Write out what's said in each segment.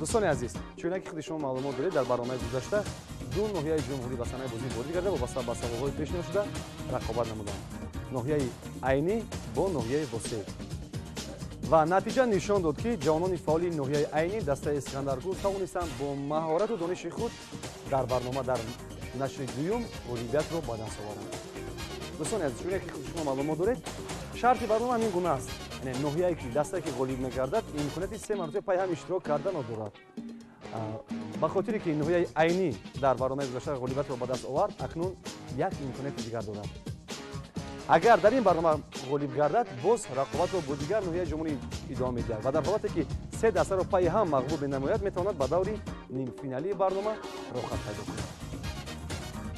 Дӯстони азиз, чуноне ки худи шумо маълумот доред, дар барномаи гузашта ду ноҳияи ҷумҳурӣ ба саҳнаи бозӣ ворид гарда вобаста ба саволҳои пешниҳодшуда рақобат намуданд. Ноҳияи Айнӣ бо ноҳияи Восеъ. Ва натиҷа нишон дод, ки ҷавонони фаъоли ноҳияи Айнӣ, дастаи Искандаркӯл, тавонистанд бо маҳорату дониши худ дар барнома дар нашри дуюм ғолибиятро ба даст оваранд. Дӯстони азиз, чуноне ки худи шумо маълумот доред, шарти барнома ҳамин гуна аст. Яъне ноҳияе ки дастае ки ғолиб мегардад, имконияти се маротиба пай ҳам иштирок карданро дорад. Ба хотире ки ноҳияи Айнӣ дар барномаи гузашта ғолибиятро ба даст овард, акнун як имконияти дигар дорад. Агар дар ин барнома ғолиб гардад, боз рақобатро бо дигар ноҳияи ҷумҳурӣ идома медиҳад ва дар ҳолате ки се дастаро пайи ҳам мағлуб менамояд, метавонад ба даври нимфиналии барнома роҳхат пайдо кунад.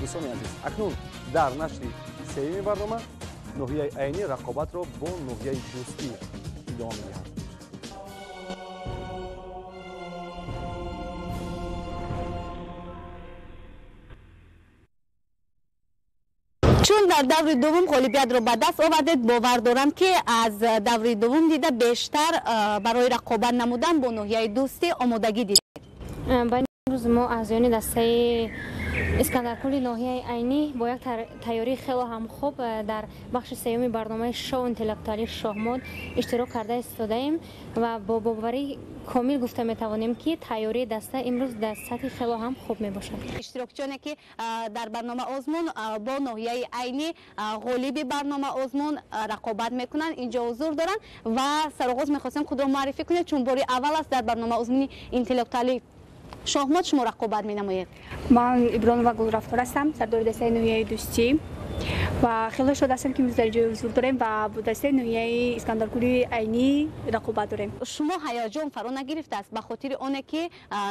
Дӯстони азиз, акнун дар нашри сеюми барнома ноҳияи Айнӣ рақобатро бо ноҳияи Дӯстӣ идома медиҳад. Чун дар даври дуввум ғолибиятро ба даст овардед, бовар дорам, ки аз даври дуввум дида бештар барои рақобат намудан бо ноҳияи Дӯстӣ омодагӣ дидед. Имрӯз мо аъзоёни дастаи Искандаркӯли ноҳияи Айнӣ бо як тайёрии хело ҳам хуб дар бахши сеюми барномаи шоу интеллектуалии Шоҳмот иштирок карда истодаем ва бо боварии комил гуфта метавонем, ки тайёрии даста имрӯз дар сатҳи хело ҳам хуб мебошад. Иштирокчиёне ки дар барнома озмун бо ноҳияи Айнӣ, ғолиби барнома озмун, рақобат мекунанд, инҷо ҳузур доранд ва сароғоз мехостем худро муаррифӣ кунед, чун бори аввал аст дар барнома озмуни интеллектуалии Шоҳмот шумо рақобат менамоед. Ман Ибронова Гулрафтор ҳастам, сардори дастаи ноҳияи Дӯстӣ, ва хеле шод ҳастам, ки имрӯз дар ҷои ҳузур дорем ва бо дастаи ноҳияи Искандаркӯли Айнӣ рақобат дорем. Шумо ҳаяҷон фаро нагирифтааст ба хотири оне ки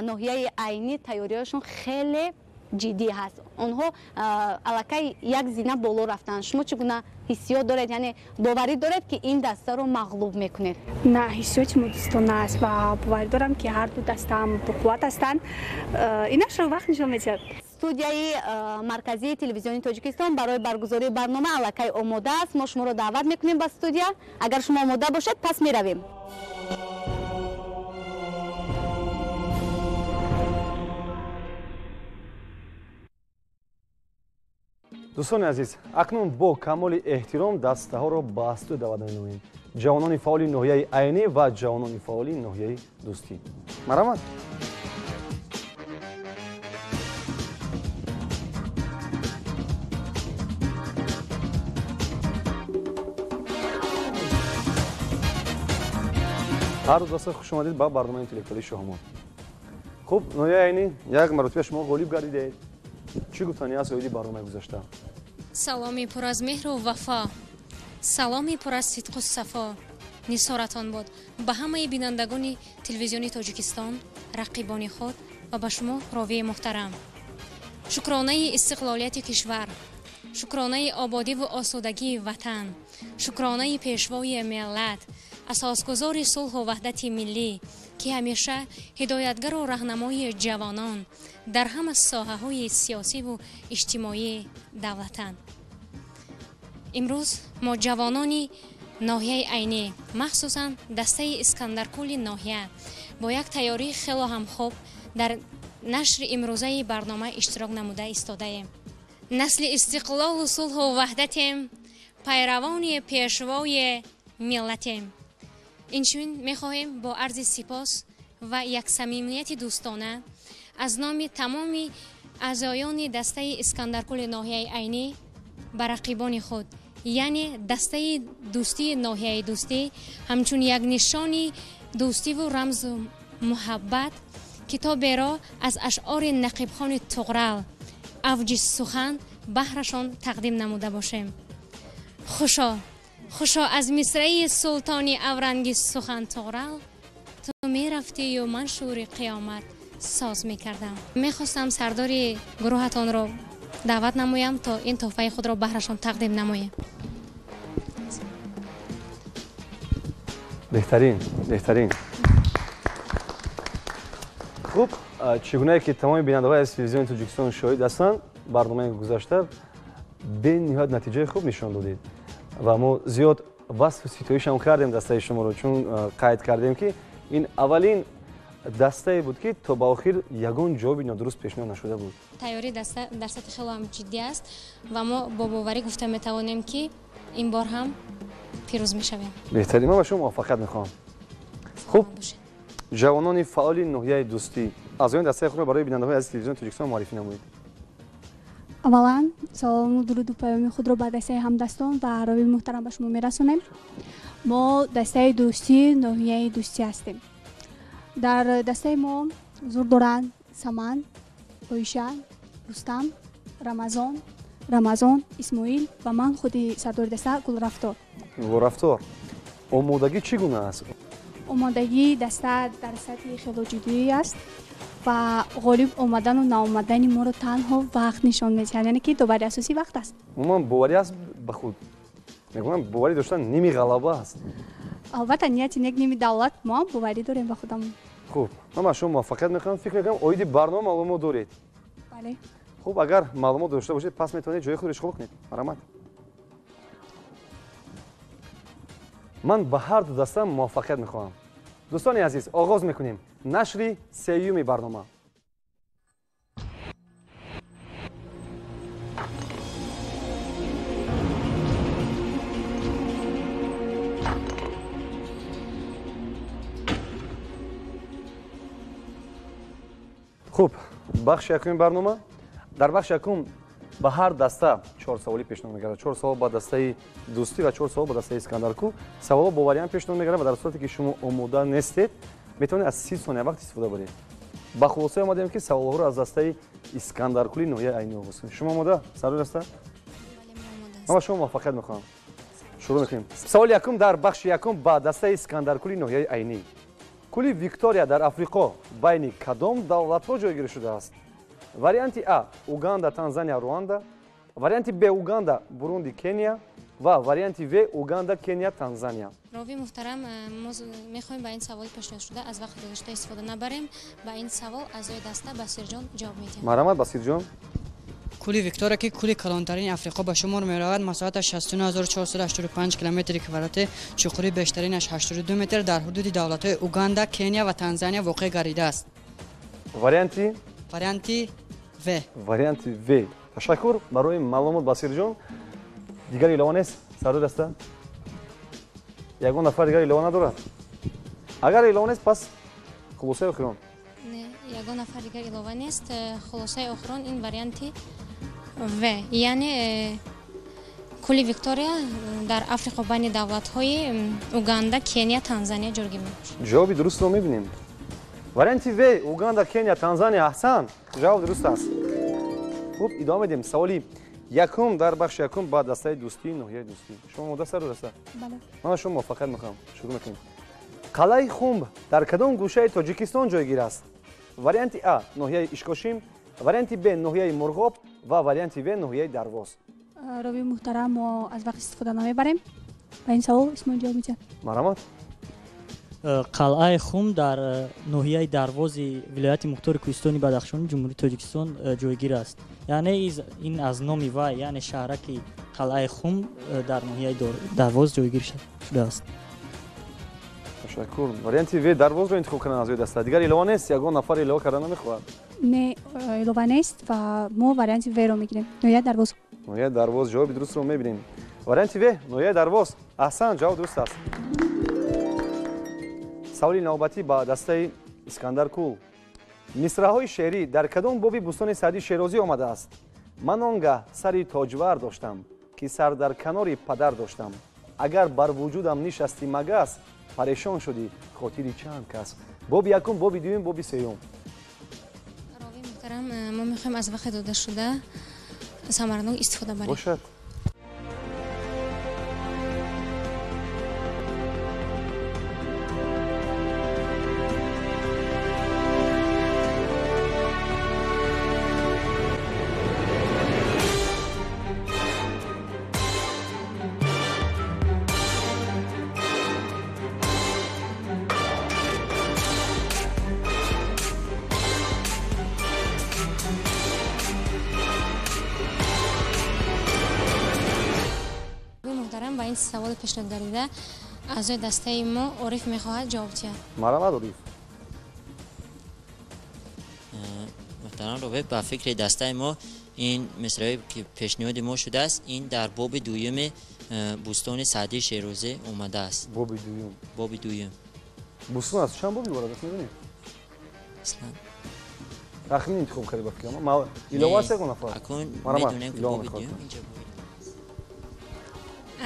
ноҳияи Айнӣ тайёриҳояшон хеле ҷиддӣ ҳаст, онҳо аллакай як зина боло рафтанд? Шумо чӣ гуна ҳиссиёт доред, яъне боварӣ доред, ки ин дастаро мағлуб мекунед? На, ҳиссиёти мо дӯстона аст ва боварӣ дорам, ки ҳарду дастаам боқувват ҳастанд. Инашро вақт нишон медиҳад. Студияи марказии телевизиони Тоҷикистон барои баргузории барнома аллакай омода аст. Мо шуморо даъват мекунем ба студия. Агар шумо омода бошед, пас меравем. Дӯстони азиз, акнун бо камоли эҳтиром дастаҳоро ба студия даъват менамоем: ҷавонони фаъоли ноҳияи Айнӣ ва ҷавонони фаъоли ноҳияи Дӯстӣ. Марҳамат. Ҳар ду даста, хуш омадед ба барномаи интеллектуалии Шоҳмот. Хуб, ноҳияи Айнӣ, як маротиба шумо ғолиб гардидед. Чӣ гуфтанӣ аст оиди барномаи гузашта? Саломи пур аз меҳру вафо, саломи пур аз сидқу сафо нисоратон буд ба ҳамаи бинандагони телевизиони Тоҷикистон, рақибони худ ва ба шумо, ровии муҳтарам. Шукронаи истиқлолияти кишвар, шукронаи ободиву осудагии ватан, шукронаи пешвои миллат, асосгузори сулҳу ваҳдати миллӣ, ки ҳамеша ҳидоятгару раҳнамои ҷавонон дар ҳама соҳаҳои сиёсиву иҷтимоии давлатанд. Имрӯз мо, ҷавонони ноҳияи Айнӣ, махсусан дастаи Искандаркӯли ноҳия, бо як тайёрии хело ҳам хуб дар нашри имрӯзаи барнома иштирок намуда истодаем. Насли истиқлолу сулҳу ваҳдатем, пайравони пешвои миллатем. Инчунин мехоҳем бо арзи сипос ва як самимияти дӯстона аз номи тамоми аъзоёни дастаи Искандаркӯли ноҳияи Айнӣ ба рақибони худ, яъне дастаи Дӯстии ноҳияи Дӯстӣ, ҳамчун як нишони дӯстиву рамзу муҳаббат китоберо аз ашъори Нақибхони Туғрал «Авҷи сухан» баҳрашон тақдим намуда бошем. Хушо, хушо аз мисраи султони авранги сухан Туғрал: «Ту мерафтию ман шӯри қиёмат соз мекардам». Мехостам сардори гурӯҳатонро даъват намоям, то ин тӯҳфаи худро баҳрашон тақдим намоем. Беҳтарин, беҳтарин. Хуб, чӣ гунае ки тамоми бинандаҳои аз телевизиони Тоҷикистон шоҳид ҳастанд, барномаи гузашта бениҳоят натиҷаи хуб нишон додед ва мо зиёд васфу ситоишам кардем дастаи шуморо, чун қайд кардем, ки ин аввалин Дастае буд, ки то ба охир ягон ҷавоби нодуруст пешниҳод нашуда буд. Тайёрии даста дар сатҳи хеле ҳам ҷиддӣ аст ва мо бо боварӣ гуфта метавонем, ки ин бор ҳам пирӯз мешавем. Беҳтарин, ман ба шумо муваффақият мехоҳам. Хуб, ҷавонони фаъоли ноҳияи Дӯстӣ, аъзоёни дастаи худро барои бинандаҳои азизи телевизиони Тоҷикистон муаррифӣ намоед. Аввалан салому дуруду паёми худро ба дастаи ҳамдастон ва ровии муҳтарам ба шумо мерасонем. Мо дастаи Дӯстӣ, ноҳияи Дӯстӣ ҳастем. Дар дастаи мо ҳузур доранд Саман, Оиша, Рустам, Рамазон, Исмоил ва ман худи сардори даста Гулрафтор. Гулрафтор, омодагӣ чӣ гуна аст? Омодагии даста дар сатҳи хело ҷиддӣ аст ва ғолиб омадану наомадани моро танҳо вақт нишон медиҳад, яъне ки довари асосӣ вақт аст. Умуман боварӣ аст ба худ? Мегӯям, боварӣ доштан ними ғалаба аст. Албатта, нияти нек ними давлат, мо ҳам боварӣ дорем ба худамон. Хуб, ман ба шумо муваффақият мехоҳам. Фикр мекунам, оиди барнома маълумот доред. Бале. Хуб, агар маълумот дошта бошед, пас метавонед ҷои худро ишғол кунед. Марҳамат. Ман ба ҳар ду даста муваффақият мехоҳам. Дӯстони азиз, оғоз мекунем нашри сеюми барнома. Хуб, бахши якуми барнома. Дар бахши якум ба ҳар даста чор саволӣ пешниҳод мегардад. Чор савол ба дастаи Дӯстӣ ва чор савол ба дастаи Искандаркӯл. Саволҳо бо вариант пешниҳод мегардад ва дар сурате ки шумо омода нестед, метавонед аз 30 сония вақт истифода баред. Ба хулосае омадем, ки саволҳоро аз дастаи Искандаркӯли ноҳияи Айнӣ оғоз кунем. Шумо омода, сардори даста? Ман ба шумо муваффақият мехоҳам. Шурӯъ мекунем. Саволи якум дар бахши якум ба дастаи Искандаркӯли ноҳияи Айнӣ. Кӯли Виктория дар Африқо байни кадом давлатҳо ҷойгир шудааст? Варианти А Уганда, Танзания, Руанда, варианти Б Уганда, Бурунди, Кения ва варианти В Уганда, Кения, Танзания. Ровии муҳтарам, мо мехоҳем ба ин саволи пешниҳодшуда аз вақти додашуда истифода набарем. Ба ин савол аъзои даста Басирҷон ҷавоб медиҳанд. Марҳамат, Басирҷон. Кӯли Виктория, ки кӯли калонтарини Африқо ба шумор меравад, масоҳаташ 69485 километри квадрати, чуқурии бештаринаш 82 метр, дар ҳудуди давлатҳои Уганда, Кения ва Танзания воқеъ гардидааст. Варианти? Варианти В. Варианти В. Ташаккур барои маълумот, Басирҷон. Дигар илова нест, сардори даста? Ягон нафар дигар илова надорад? Агар илова нест, пас хулосаи охирон. Не, ягон нафар дигар илова нест. Хулосаи охирон ин варианти В, яъне кӯли Виктория дар Африқо байни давлатҳои Уганда, Кения, Танзания ҷойгир мебошад. Ҷавоби дурустро мебинем. Варианти В Уганда, Кения, Танзания. Аҳсан, ҷавоб дуруст аст. Хуб, идома медиҳем. Саволи якум дар бахши якум ба дастаи Дӯстӣ, ноҳияи Дӯстӣ. Шумо омода, сардори даста? Бале. Ман ба шумо муваффақият мехоҳам. Шурӯъ мекунем. Қалъаи Хумб дар кадом гӯшаи Тоҷикистон ҷойгир аст? Варианти А ноҳияи Ишкошим, варианти Б ноҳияи Мурғоб ва варианти В ноҳияи Дарвоз. Ровии муҳтарам, мо аз вақт истифода намебарем. Ба ин савол Исмоил ҷавоб медиҳад. Марҳамат. Қалъаи Хум дар ноҳияи Дарвози вилояти мухтори кӯҳистони Бадахшони Ҷумҳурии Тоҷикистон ҷойгир аст. Яъне ин аз номи вай, яъне шаҳраки Қалъаи Хум дар ноҳияи Дарвоз ҷойгир шудааст. Ташаккур. Варианти В Дарвозро интихоб карданд аъзои даста. Дигар илова нест? Ягон нафар илова карда намехоҳад? Не, илова нест ва мо варианти В-ро мегирем. Ноҳияи Дарвоз. Ноҳияи Дарвоз. Ҷавоби дурустро мебинем. Варианти В ноҳияи Дарвоз. Аҳсан, ҷавоб дуруст аст. Саволи навбатӣ ба дастаи Искандаркӯл. Мисраҳои шеърӣ дар кадом боби Бӯстони Саъдии Шерозӣ омадааст? Ман он гаҳ сари тоҷвар доштам, ки сар дар канори падар доштам. Агар бар вуҷудам нишасти магас, парешон шудӣ хотири чанд кас. Боби якум, боби дуюм, боби сеюм. Ровии муҳтарам, мо мехоҳем аз вақти додашуда самаранок истифода барем. Бошад. Саволи пешниҳод гардида аъзои дастаи мо Ориф мехоҳад ҷавоб диҳад. Марҳамат, Ориф. Муҳтарам Ровӣ, ба фикри дастаи мо ин мисраъе ки пешниҳоди мо шудааст, ин дар боби дуюми Бӯстони Саъдии Шерозӣ омадааст. Боби дуюм? Боби дуюм. Бӯстон аз чанд боб иборат аст, медонед? Аслан тахмин интихоб кардӣ ба фикрам. Илова аст ягон нафар? Акун медонем ки боби дуюм инҷа бояд.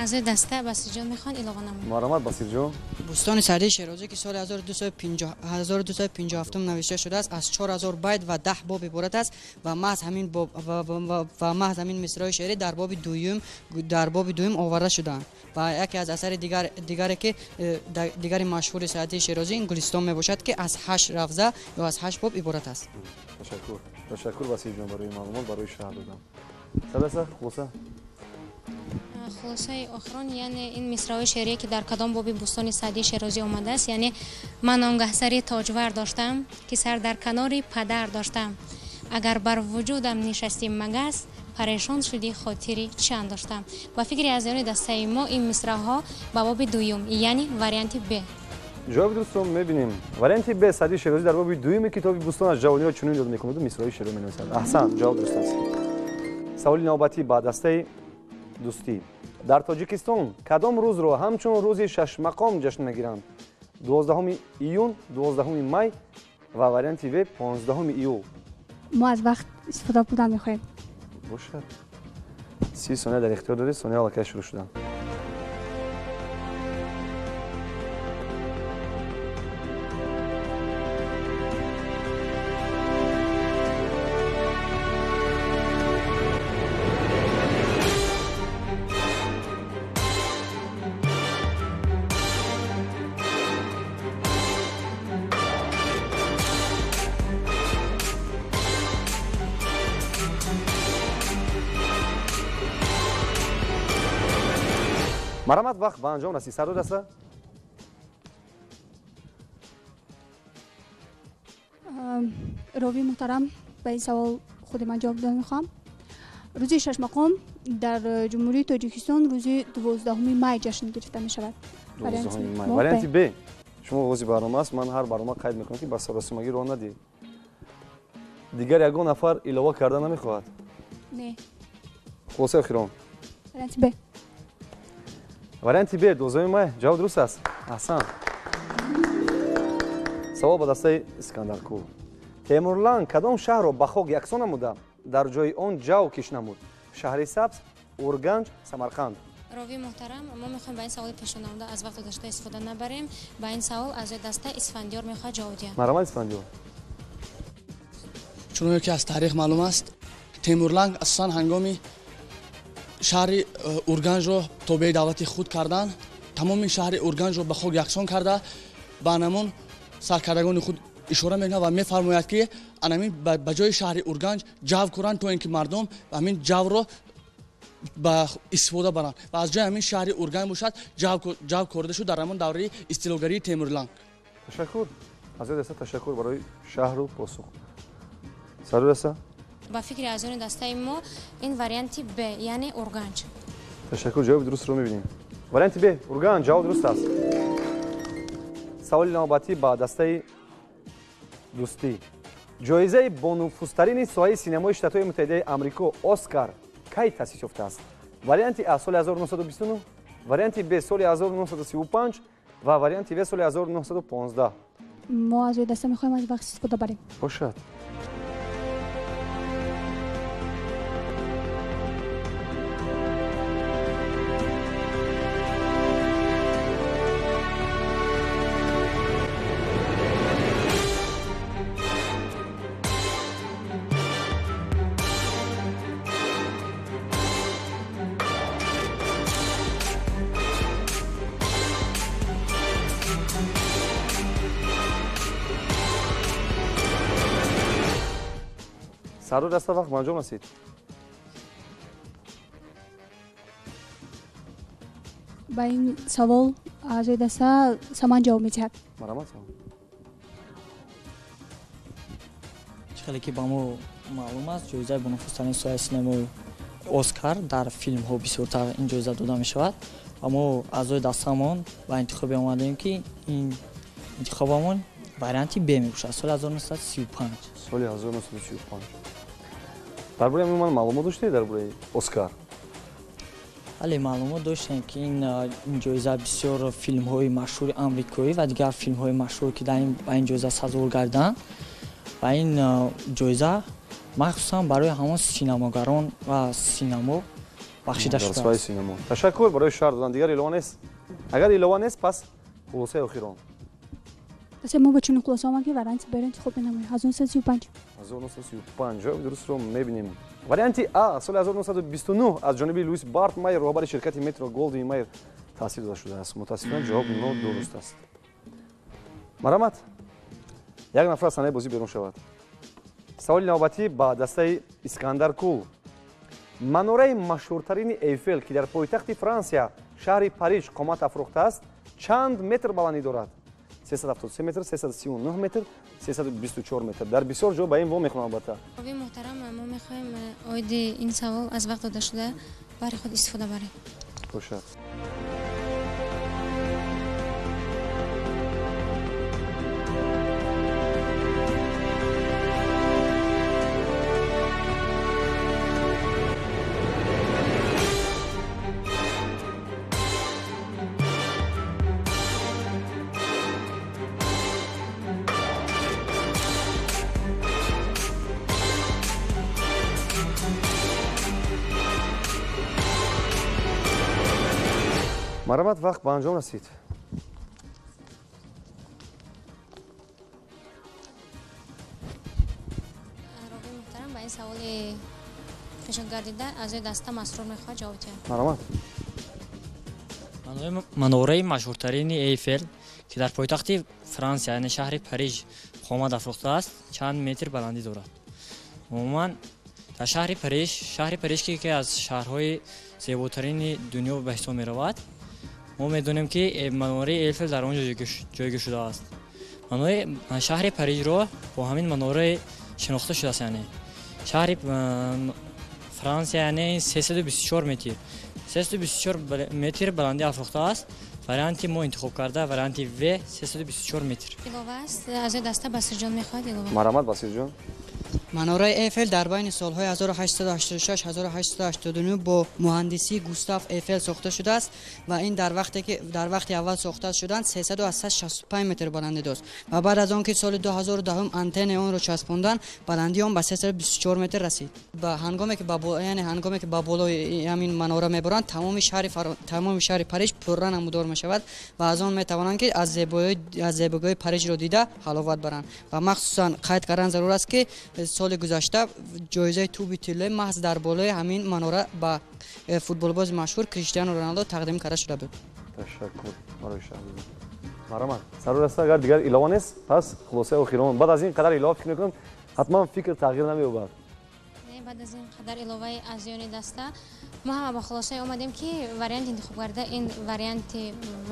Аъзои даста Басирҷон мехоҳанд илова намоянд. Марҳамат, Басирҷон. Бӯстони Саъдии Шерозӣ ки соли 1257 навишта шудааст, аз 4000 байт ва 10 боб иборат аст ва маҳз ҳамин боб ва маҳз ҳамин мисраи шеърӣ дар боби дуюм оварда шудаанд. Ва яке аз асари дигаре ки дигари машҳури Саъдии Шерозӣ ин Гулистон мебошад ки аз 8 равза ё аз 8 боб иборат аст. Ташаккур. Ташаккур Басирҷон барои маълумот, барои шарҳ додан. Садаса, хулоса. Хулосаи охирон, яъне ин мисраҳои шеърие ки дар кадом боби Бӯстони Саъдии Шерозӣ омадааст, яъне ман он гаҳ сари тоҷвар доштам, ки сар дар канори падар доштам, агар бар вуҷудам нишастӣ магас, парешон шудӣ хотири чанд доштам. Ба фикри аъзоёни дастаи мо ин мисраҳо ба боби дуюм, яъне варианти Б. Ҷавоби дурустро мебинем. Варианти Б. Саъдии Шерозӣ дар боби дуюми китоби Бӯстон аз ҷавониро чунин ёд мекунаду мисраҳои шеърро менависад. Аҳсан, ҷавоб дуруст аст. Саволи навбатӣ ба дастаи дӯстӣ. Дар Тоҷикистон кадом рӯзро ҳамчун рӯзи шашмақом ҷашн мегиранд? 12 июн, 12 май ва варианти В 15 июл. Мо аз вақт истифода бурдан мехоҳем. Бошад. 30 сония дар ихтиёр доред, сония аллакай шурӯъ шуданд. Марҳамат, вақт ба анҷом расид. Сардор даста? Ровии муҳтарам, ба ин савол худи ман ҷавоб додан мехоҳам. Рӯзи шашмақом дар Ҷумҳурии Тоҷикистон рӯзи 12 май ҷашн гирифта мешавад. Варианти Б. Шумо оғози барнома аст, ман ҳар барнома қайд мекунам ки ба саросимагӣ роҳ надиҳед. Дигар ягон нафар илова карда намехоҳад? Не. Хулосаи охирон? Варианти Б. Варианти Б, 12 май, ҷавоб дуруст аст. Аҳсан. Савол ба дастаи Искандаркул. Темурлан кадом шаҳрро ба хок яксон намуда, дар ҷои он ҷав киш намуд? Шаҳри Сабз, Урганҷ, Самарқанд. Ровии муҳтарам, мо мехоҳем ба ин саволи пешонамуда аз вақт додашуда истифода набарем. Ба ин савол аъзои даста Исфандиёр мехоҳад ҷавоб диҳад. Марҳамат, Исфандиёр. Чуноне ки аз таърих маълум аст, Темурланг асосан ҳангоми шаҳри Урганҷро тобеи давлати худ кардан, тамоми шаҳри Урганҷро ба хок яксон карда, ба анамон саркардагони худ ишора мекунад ва мефармояд ки анамин ба ҷои шаҳри Урганҷ ҷав кунанд, то ин ки мардум ҳамин ҷавро ба истифода баранд ва аз ҷои ҳамин шаҳри Урганҷ бошад ҷав корда шуд дар ҳамон давраи истилогарии Темурланг. Ташаккур. Аъзои даста, ташаккур барои шаҳру посух. Сардор даста? Ба фикри аъзоёни дастаи мо ин варианти Б, яъне Урганҷ. Ташаккур, ҷавоби дурустро мебинем. Варианти Б, Урганҷ, ҷавоб дуруст аст. Саволи навбатӣ ба дастаи дӯстӣ. Ҷоизаи бонуфузтарини соҳаи синемои Штатҳои Муттаҳидаи Амрико Оскар кай таъсис ёфтааст? Варианти А соли 1929, варианти Б соли 1935 ва варианти В соли 1915. Мо аъзои даста мехоҳем аз вақт истифода барем. Бошад. Сардор даста, вақт ба анҷом расид. Ба ин савол аъзои даста Саман ҷавоб медиҳад. Марҳамат, Саман. Чӣ хеле ки ба мо маълум аст, ҷоизаи бонуфузтарини соҳаи синемои Оскар дар филмҳо бисёртар ин ҷоиза дода мешавад ва мо аъзои дастаамон ба интихобе омадем ки ин интихобамон Варианти Б мебошад, соли 1935. Соли 1935. Дар бораи ман маълумот доштед дар бораи Оскар? Бале, маълумот доштем, ки ин ҷоиза бисёр филмҳои машҳури амрикоӣ ва дигар филмҳои машҳур, ки ба ин ҷоиза сазовор гардиданд, ва ин ҷоиза махсусан барои ҳамон синамогарон ва синамо бахшида шудааст. Ташаккур барои шарҳ додан. Дигар илова нест? Агар илова нест, пас хулосаи охирон. Мо ба чунин хулоса омад, ки варианти Б-ро интихоб менамоем. 1935. 1935. Ҷавоби дурустро мебинем. Варианти А соли 1929 аз ҷониби Луис Барт Майер, роҳбари ширкати Метро Голдвин Майер, таъсис дода шудааст. Мутаассифона, ҷавоб нодуруст аст. Марҳамат, як нафар аз саҳнаи бозӣ берун шавад. Саволи навбатӣ ба дастаи Искандаркул. Манораи машҳуртарини Эйфел, ки дар пойтахти Франсия, шаҳри Париж қомат афрохтааст, чанд метр баландӣ дорад? 373 метр, 339 метр, 324 метр. Дар бисёр ҷо ба ин во мехонам, албатта. Рови муҳтарам, мо мехоҳем оиди ин савол аз вақт дода шуда барои худ истифода барем. Бошад. Марҳамат, вақт ба анҷом расид. Рови муҳтарам, ба ин саволи пешниҳод гардида аъзои даста Масрур мехоҳад ҷавоб диҳад. Марҳамат. Манораи машҳуртарини Эйфел, ки дар пойтахти Франсия, яъне шаҳри Париж қомат афрохтааст, чанд метр баландӣ дорад? Умуман, дар шаҳри Париж, ки яке аз шаҳрҳои зеботарини дунё ба ҳисоб меравад, мо медонем, ки манораи Эйфел дар он ҷо ҷойгир шудааст. Шаҳри Парижро бо ҳамин манораи шинохта шудааст, яъне шаҳри Франсия, яъне 324 метр. 324 метр баландӣ афрохтааст. Варианти мо интихоб карда варианти В 324 метр. Илова аст, аъзои даста Басирҷон мехоҳад илова. Марҳамат, Басирҷон. Манораи Эйфел дар байни солҳои 1886-1889 бо муҳандисии Густав Эйфел сохта шудааст ва ин дар вақти аввал сохта шуданд 365 метр баландӣ дошт ва баъд аз он ки соли 2010 антеннаи онро часпонданд, баландии он ба 324 метр расид. Ҳангоме ки ба болои ҳамин манора мебаранд, тамоми шаҳри Париж пурра намудор мешавад ва аз он метавонанд, ки аз зебогиҳои Парижро дида ҳаловат баранд. Ва махсусан қайд кардан зарур аст, ки соли гузашта ҷоизаи тӯби тиллоӣ маҳз дар болои ҳамин манора ба футболбози машҳур Криштиану Роналдо тақдим карда шуда буд. Ташаккур барои шарҳ. Марҳамат, зарур аст, агар дигар илова нест, пас хулосаи охирон. Баъд аз ин қадар илова фикр мекунам, ҳатман фикр тағйир намеёбад. Не, баъд аз ин қадар иловаи аъзоёни даста мо ҳама ба хулосае омадем, ки варианти интихоб карда ин варианти В,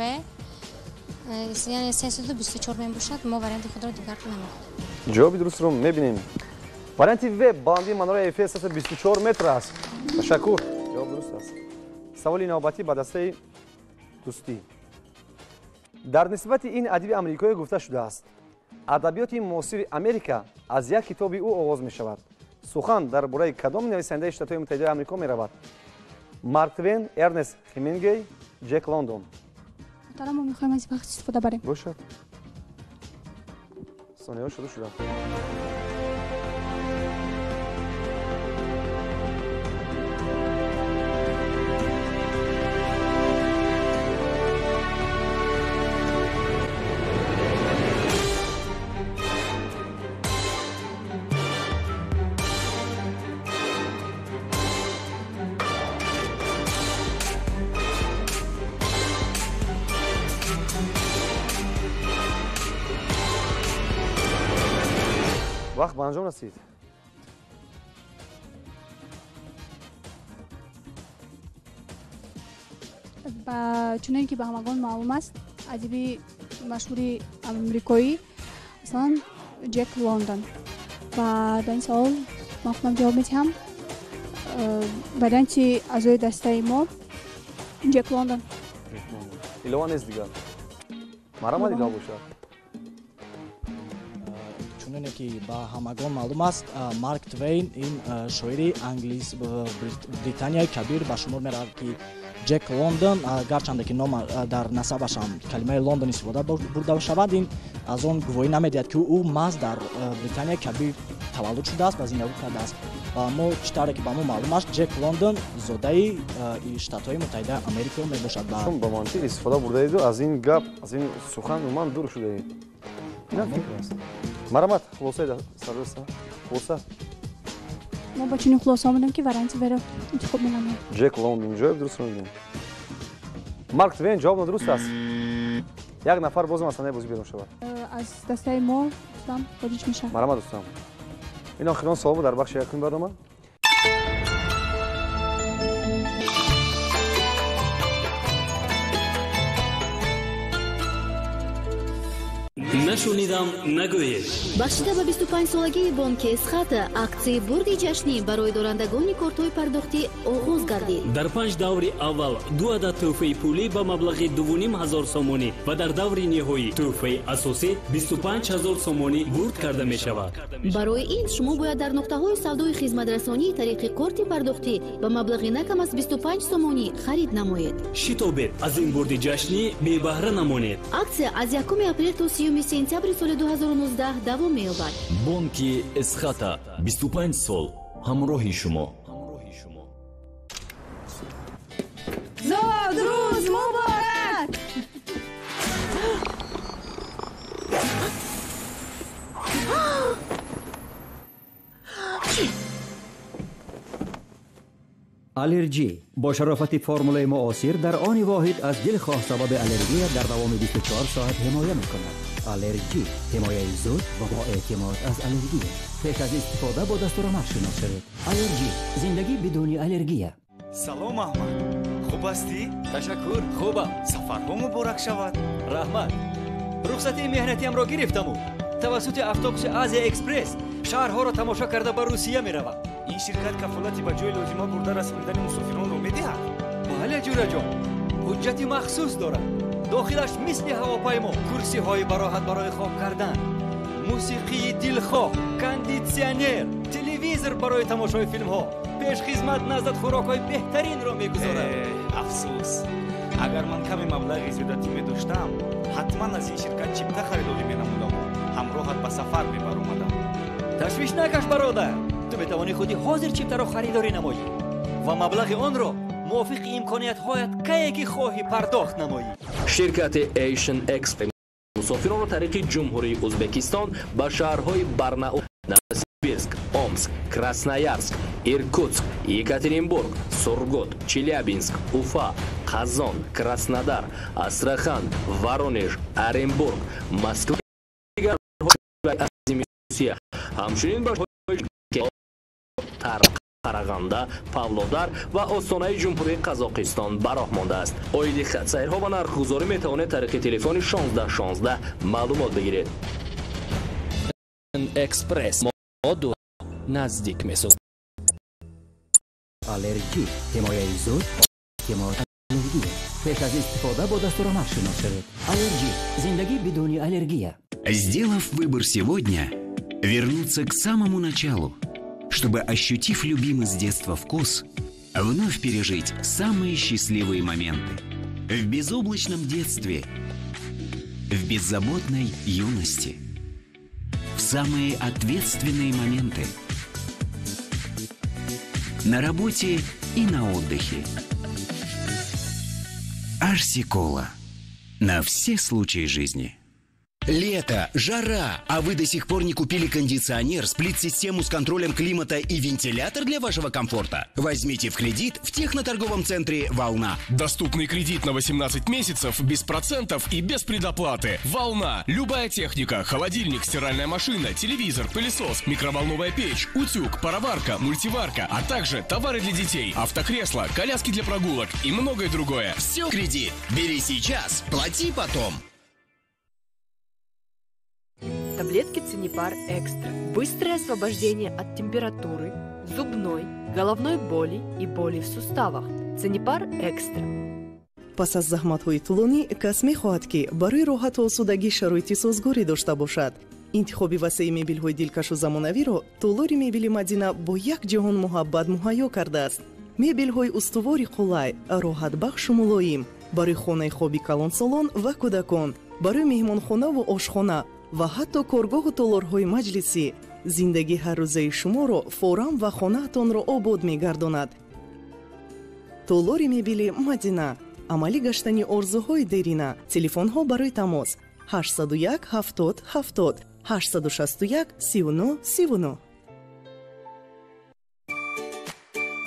яъне 324 мебошад. Мо варианти худро дигар намекунем. Ҷавоби дурустро мебинем. Варианти В, баландии манораи Эйфел 324 метр аст. Ташаккур, ҷавоб дуруст аст. Саволи навбатӣ ба дастаи Дӯстӣ. Дар нисбати ин адиби амрикоӣ гуфта шудааст: адабиёти муосири Америка аз як китоби ӯ оғоз мешавад. Сухан дар бораи кадом нависандаи Штатҳои Муттаҳидаи Амрико меравад? Марк Твен, Эрнест Хемингуэй, Ҷек Лондон. Муҳтарам, мо мехоҳем аз вақт истифода барем. Бошад. Сонияҳо шурӯъ шуданд. Вақт ба анҷом расид. Чунон ки ба ҳамагон маълум аст, адиби машҳури амрикоӣ масалан Ҷек Лондон. Ва ба ин савол ман худам ҷавоб медиҳам. Варианти аъзои дастаи мо Ҷек Лондон. Илова нест дигар? Марҳамат, илова бошад. Чуне ки ба ҳамагон маълум аст, Марк Твейн ин шоири англис Британияи Кабир ба шумор меравад, ки Ҷек Лондон, гарчанде ки ном дар насабаш ҳам калимаи Лондон истифода бурда шавад, ин аз он гувоҳӣ намедиҳад, ки ӯ маҳз дар Британияи Кабир таваллуд шудааст ва зиндагӣ кардааст. Ва мо чӣ тавре ки ба мо маълум аст, Ҷек Лондон зодаи Штатҳои Муттаҳидаи Америко мебошад. Шумо ба мантиқ истифода бурдаеду аз ин гап, аз ин сухан умуман дур шудаед. Инам фикр аст. Марҳамат, хулосаи сардоста, хулоса. Мо ба чунин хулоса омадем, ки варианти В-ро интихоб менамоем. Ҷек Лондон ҷавоб дуруст мебинем. Марк Твен ҷавоб нодуруст аст. Як нафар бозам аз саҳнаи бозӣ берун шавад. Аз дастаи мо Рустам хориҷ мешавад. Марҳамат, Рустам. Ин охирон савол буд дар бахши якуми барнома. Нашунидам нагӯед. Бахшида ба 25-солагии бонки Эсхата аксияи бурди ҷашнӣ барои дорандагони кортҳои пардохтӣ оғоз гардид. Дар 5 даври аввал 2 адад тӯҳфаи пулӣ ба маблағи 2500 сомонӣ ва дар даври ниҳоӣ тӯҳфаи асосӣ 25000 сомонӣ бурд карда мешавад. Барои ин шумо бояд дар нуқтаҳои савдои хизматрасонии тариқи корти пардохтӣ ба маблағи на кам аз 25 сомонӣ харид намоед. Шитобед, аз ин бурди ҷашнӣ бебаҳра намонед. Аксия аз 1 апрел то 30 сентябри соли 2019 давом меёбад. Бонки Эсхата 25 сол ҳамроҳи шумо. Зодрӯз муборак! Аллерҷӣ бо шарофати формулаи муосир дар они воҳид аз дилхоҳ сабаби аллергия дар давоми 24 соат ҳимоя мекунад. Аллерҷӣ ҳимояи зуд ва бо эътимод аз аллергия. Пеш аз истифода бо дастурамал шинос шавед. Аллерҷӣ зиндагӣ бидуни аллергия. Салом, Аҳмад, хуб ҳастӣ? Ташаккур, хубам. Сафарҳо муборак шавад. Раҳмат. Рухсатии меҳнатиамро гирифтаму тавассути автобуси Азия Экспресс шаҳрҳоро тамошо карда ба Русия меравам. Ин ширкат кафолати ба ҷои лозима бурда расонидани мусофиронро медиҳад? Бале, ҷураҷон, ҳуҷҷати махсус дорад. Дохилаш мисли ҳавопаймо курсиҳои бароҳат барои хоб кардан, мусиқии дилхоҳ, кондитсионер, телевизор барои тамошои филмҳо, пешхизмат наздат хӯрокҳои беҳтаринро мегузорад. Афсӯс, агар ман каме маблағи зиёдатӣ медоштам, ҳатман аз ин ширкат чипта харидорӣ менамудаму ҳамроҳат ба сафар мебаромадам. Ташвиш накаш, бародар, ту метавонӣ худи ҳозир чиптаро харидорӣ намоӣ ва маблағи онро мувофиқи имкониятҳоят кае ки хоҳӣ пардохт намоӣ. Ширкати Asian Express мусофиронро тариқи Ҷумҳурии Ӯзбекистон ба шаҳрҳои Барнаул, Новосибирск, Омск, Красноярск, Иркутск, Екатеринбург, Сургут, Челябинск, Уфа, Қазон, Краснодар, Астрахан, Воронеж, Оренбург, Москва, Русия, ҳамчунин ба Қарағанда, Павлодар ва Остонаи Ҷумҳурии Қазоқистон ба роҳ мондааст. Оиди хатсайрҳо ва нархгузорӣ метавонед тариқи телефони 16 16 маълумот бигиред. Экспресс мо наздик месозад. Аллерҷӣ ҳимояи зуд, эътимод аллергия. Пеш аз истифода бо дастурамал шинос шавед. Аллерҷӣ зиндагӣ бидуни аллергия. Сделав выбор сегодня, вернуться к самому началу, чтобы, ощутив любимый с детства вкус, вновь пережить самые счастливые моменты. В безоблачном детстве, в беззаботной юности, в самые ответственные моменты, на работе и на отдыхе. Арси Кола. На все случаи жизни. Лето, жара, а вы до сих пор не купили кондиционер, сплит-систему с контролем климата и вентилятор для вашего комфорта? Возьмите в кредит в техноторговом центре «Волна». Доступный кредит на 18 месяцев, без процентов и без предоплаты. «Волна». Любая техника, холодильник, стиральная машина, телевизор, пылесос, микроволновая печь, утюг, пароварка, мультиварка, а также товары для детей, автокресла, коляски для прогулок и многое другое. Все кредит. Бери сейчас, плати потом. Таблетки Цинипар Экстра. Быстрое освобождение от температуры, зубной, головной боли и боли в суставах. Цинипар Экстра. Пас аз заҳматҳои тӯлонӣ кас мехоҳад, ки барои роҳату осудагӣ шароити созгорӣ дошта бошад. Интихоби васеи мебелҳои дилкашу замонавиро толори мебели Мадина бо як ҷаҳон муҳаббат муҳайё кардааст. Мебелҳои устувори қулай, роҳатбахшу мулоим барои хонаи хоби калонсолон ва кӯдакон, барои меҳмонхонаву ошхона ва ҳатто коргоҳу толорҳои маҷлисӣ. Зиндагии ҳаррӯзаи шуморо форам ва хонаатонро обод мегардонад. Толори мебели Мадина, амалӣ гаштани орзуҳои дерина. Телефонҳо барои тамос 801 70 70, 861 39 39.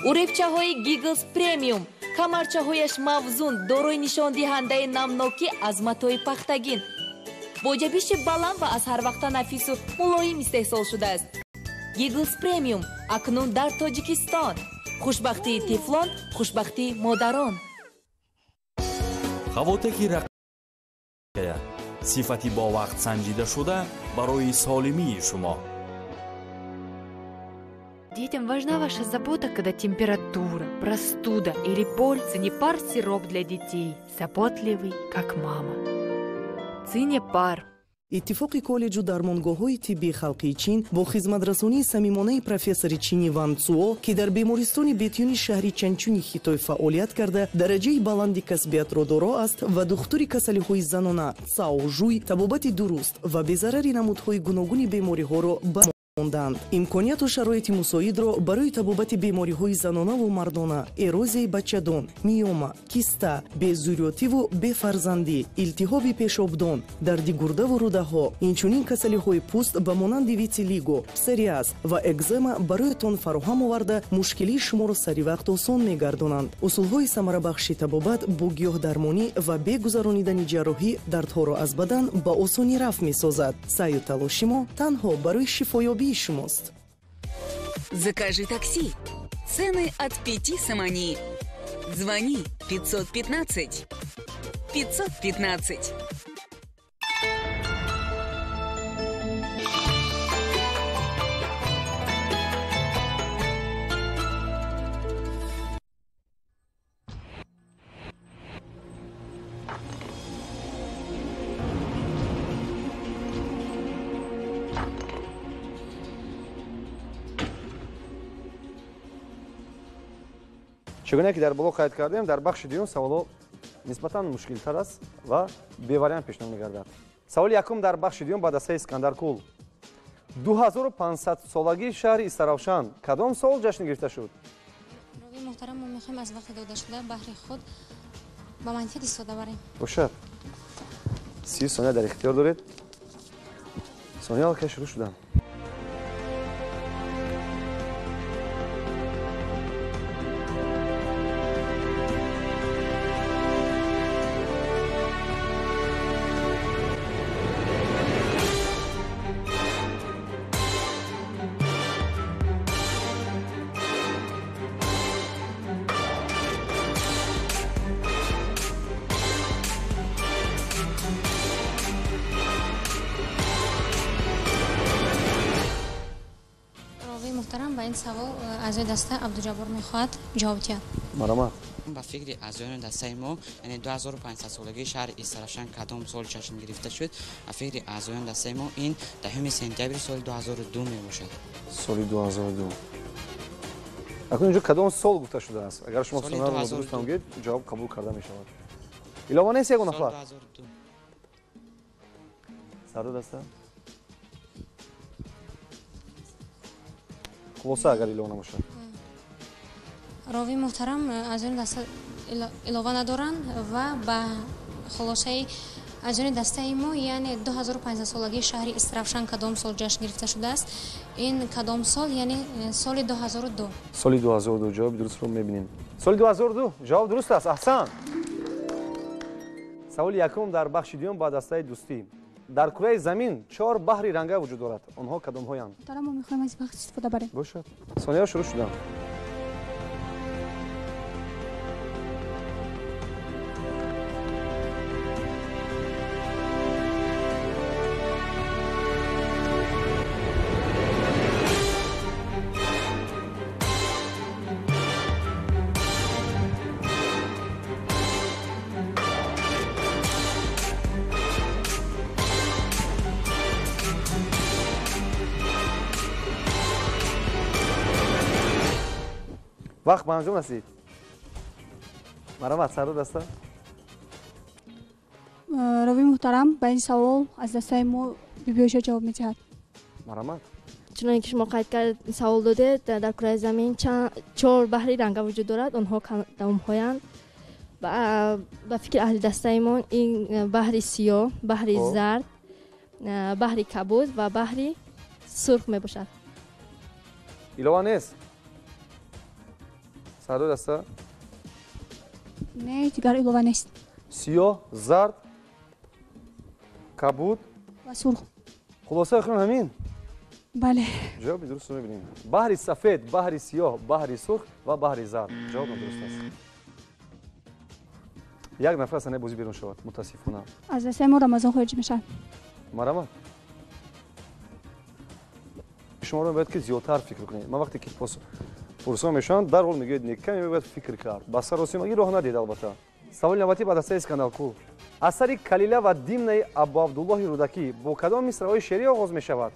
Уребчаҳои Гиглс Премиум, камарчаҳояш мавзун, дорои нишондиҳандаи намнокӣ аз матои пахтагин, бо ҷабиши баланд ва аз ҳарвақта нафису мулоим истеҳсол шудааст. Гиглс Премиум акнун дар Тоҷикистон. Хушбахтии тифлон, хушбахтии модарон. Хавотеки рақия, сифати бовақт санҷидашуда барои солимии шумо. Детям важна ваша забота, когда температура, простуда или боль. Цинепар сироп для детей. Заботливый, как мама. Цинепар. Иттифоқи коллеҷу дармонгоҳҳои тиббии халқии Чин бо хизматрасонии самимонаи профессори чини Ван Цуо, ки дар бемористони Бетюни шаҳри Чанчуни Хитой фаъолият карда, дараҷаи баланди касбиятро доро аст ва духтури касалиҳои занона Цао Жуй табобати дуруст ва безарари намудҳои гуногуни бемориҳоро ба монданд. Имконияту шароити мусоидро барои табобати бемориҳои занонаву мардона, эрозияи бачадон, миома, киста, безурётиву бефарзандӣ, илтиҳоби пешобдон, дарди гурдаву рӯдаҳо, инчунин касалиҳои пӯст ба монанди витилиго, псориаз ва экзема бароятон фароҳам оварда, мушкилии шуморо саривақт осон мегардонанд. Усулҳои самарабахши табобат бо гиёҳдармонӣ ва бегузаронидани ҷарроҳӣ дардҳоро аз бадан ба осонӣ рафъ месозад. Саъю талоши мо танҳо барои шифоёбии шумост. Закажи такси. Цены от 5 сомони. Звони 515 515. Чигуна ки дар боло қайд кардем, дар бахши дуюм саволҳо нисбатан мушкилтар аст ва бевариант пешниҳод мегардад. Саволи якум дар бахши дуюм ба дастаи Искандаркул. 2500 солагии шаҳри Истаравшан кадом сол ҷашн гирифта шуд? Рови муҳтарам, мо мехоҳем аз вақти додашуда баҳри худ ба манфиат истифода барем. Бошад. 30 сония дар ихтиёр доред. Сония аллакай шурӯъ шуданд. Ба ин савол аъзои даста Абдуҷаббор мехоҳад ҷавоб диҳад. Марҳамат. Ба фикри аъзоёни дастаи мо, яъне 2500 солагии шаҳри Истаравшан кадом сол ҷашн гирифта шуд? Ба фикри аъзоёни дастаи мо ин 10 сентябри соли 2002 мебошад. Соли 2002. Акнун инҷо кадом сол гуфта шудааст? Агар шумо санаро дуруст ҳам гӯед, ҷавоб қабул карда мешавад. Илова нест ягон нафар? Сардор даста? Хулоса агар илова набошад. Рови муҳтарам, аъзоёни даста илова надоранд ва ба хулосаи аъзоёни дастаи мо, яъне 2500 солагии шаҳри Истаравшан кадом сол ҷашн гирифта шудааст? Ин кадом сол, яъне соли 2002. Соли 2002 ҷавоби дурустро мебинем. Соли 2002 ҷавоб дуруст аст. Аҳсан. Саволи якум дар бахши дуюм ба дастаи Дӯстӣ. Дар кураи замин 4 баҳри ранга вуҷуд дорад. Онҳо кадомҳоянд? Муҳтарам, мо мехоҳем аз вақт истифода барем. Бошад. Сонияҳо шурӯъ шуданд. Вақт ба анҷом расид. Марҳамат, сардор даста. Равии муҳтарам, ба ин савол аз дастаи мо Бибиоиша ҷавоб медиҳад. Марҳамат. Чуноне ки шумо қайд кард, савол додед, дар кураи замин чор баҳри ранга вуҷуд дорад, онҳо кадомҳоянд? Ба фикри аҳли дастаимон ин баҳри сиёҳ, баҳри зард, баҳри кабуд ва баҳри сурх мебошад. Илова нест? Сардор даста? Не, дигар илова нест. Сиёҳ, зард, кабуд ва сурх. Хулосаи охирон ҳамин? Бале. Ҷавоби дурустро мебинем. Баҳри сафед, баҳри сиёҳ, баҳри сурх ва баҳри зард. Ҷавоб нодуруст аст. Як нафар аз саҳнаи бозӣ берун шавад, мутаассифона. Аз дастаи мо Рамазон хориҷ мешавад. Марҳамат. Шуморо бояд ки зиёдтар фикр кунед. Ман вақте ки пурсон мешавам, дарҳол мегӯяд не, каме бояд фикр кард. Ба саросимагӣ роҳ надиҳед албатта. Саволи навбатӣ ба дастаи Искандаркул. Асари Калила ва Димнаи Абуабдуллоҳи Рӯдакӣ бо кадом мисраҳои шеърӣ оғоз мешавад?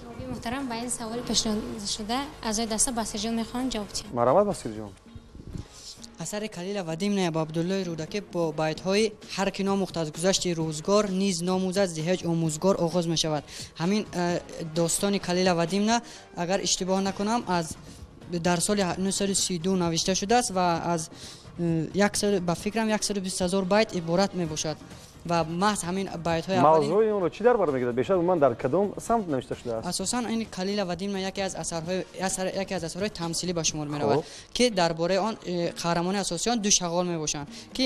Равии муҳтарам, ба ин саволи пешниҳодшуда аъзои даста Басирҷон мехоҳанд ҷавоб диҳанд. Марҳамат, Басирҷон. Асари Калила ва Димнаи Абуабдуллоҳи Рӯдакӣ бо байтҳои ҳар ки номӯхт аз гузашти рӯзгор, низ номӯзад зи ҳеҷ омӯзгор оғоз мешавад. Ҳамин достони Калила ва Димна, агар иштибоҳ накунам, аз дар соли 932 навишта шудааст ва аз ба фикрам 120 ҳазор байт иборат мебошад ва маҳз ҳамин байтҳои мавзӯи онро чӣ дар бар мегирад? Бештар умуман дар кадом самт навишта шудааст? Асосан ин Калила ва Димна яке аз асарҳои тамсилӣ ба шумор меравад, ки дар бораи он қаҳрамони асосии он ду шағол мебошанд, ки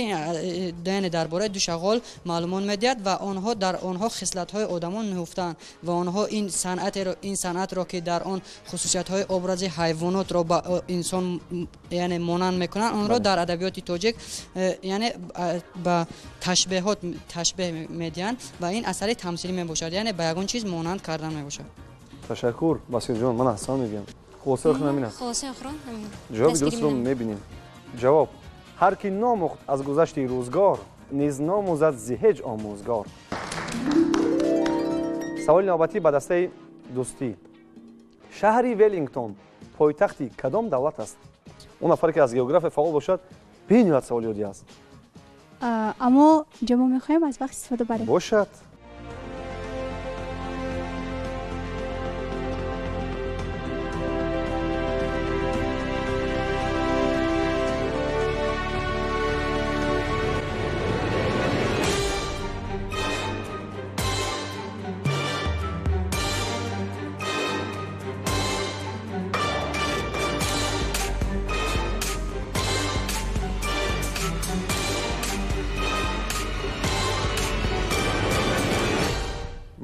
яъне дар бораи ду шағол маълумот медиҳад ва онҳо дар онҳо хислатҳои одамон нуҳуфтаанд ва онҳо ин санъатро, ки дар он хусусиятҳои образи ҳайвонотро ба инсон яъне монанд мекунанд, онро дар адабиёти тоҷик яъне ба ташбеҳот ташбеҳ медиҳанд ва ин асари тамсилӣ мебошад, яъне ба ягон чиз монанд кардан мебошад. Ташаккур, Басирҷон, ман аҳсан мегӯям. Хулосаи охирон ҳамин аст. Хулосаи охирон ҳамин. Ҷавоби дурустро мебинем. Ҷавоб: ҳар ки номӯхт аз гузашти рӯзгор, низ номӯзад зи ҳеҷ омӯзгор. Саволи навбатӣ ба дастаи Дӯстӣ. Шаҳри Веллингтон пойтахти кадом давлат аст? Он нафаре ки аз география фаъол бошад, бениҳоят саволи оддӣ аст. Аммо инҷо мо мехоҳем аз вақт истифода барем. Бошад.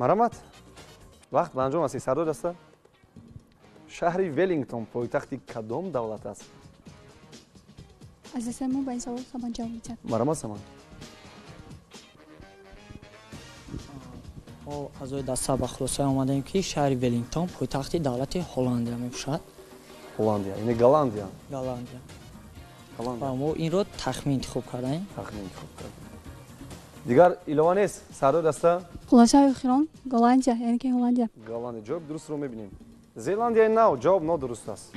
Марҳамат, вақт ба анҷом расид. Сардор даста, шаҳри Веллингтон пойтахти кадом давлат аст? Аз дастаи мо ба ин савол Саман ҷавоб медиҳад. Марҳамат, Саман. Мо аъзои даста ба хулосае омадем, ки шаҳри Веллингтон пойтахти давлати Ҳолландия мебошад. Ҳолландия, яъне Голландия. Голландия. Ва мо инро тахмин интихоб кардаем. Тахмин интихоб кардем. Дигар илова нест? Сардор даста? Хулосаи охирон Голландия, яъне ки Ҳолландия. Голландия. Ҷавоби дурустро мебинем. Зеландияи нав ҷавоб нодуруст аст.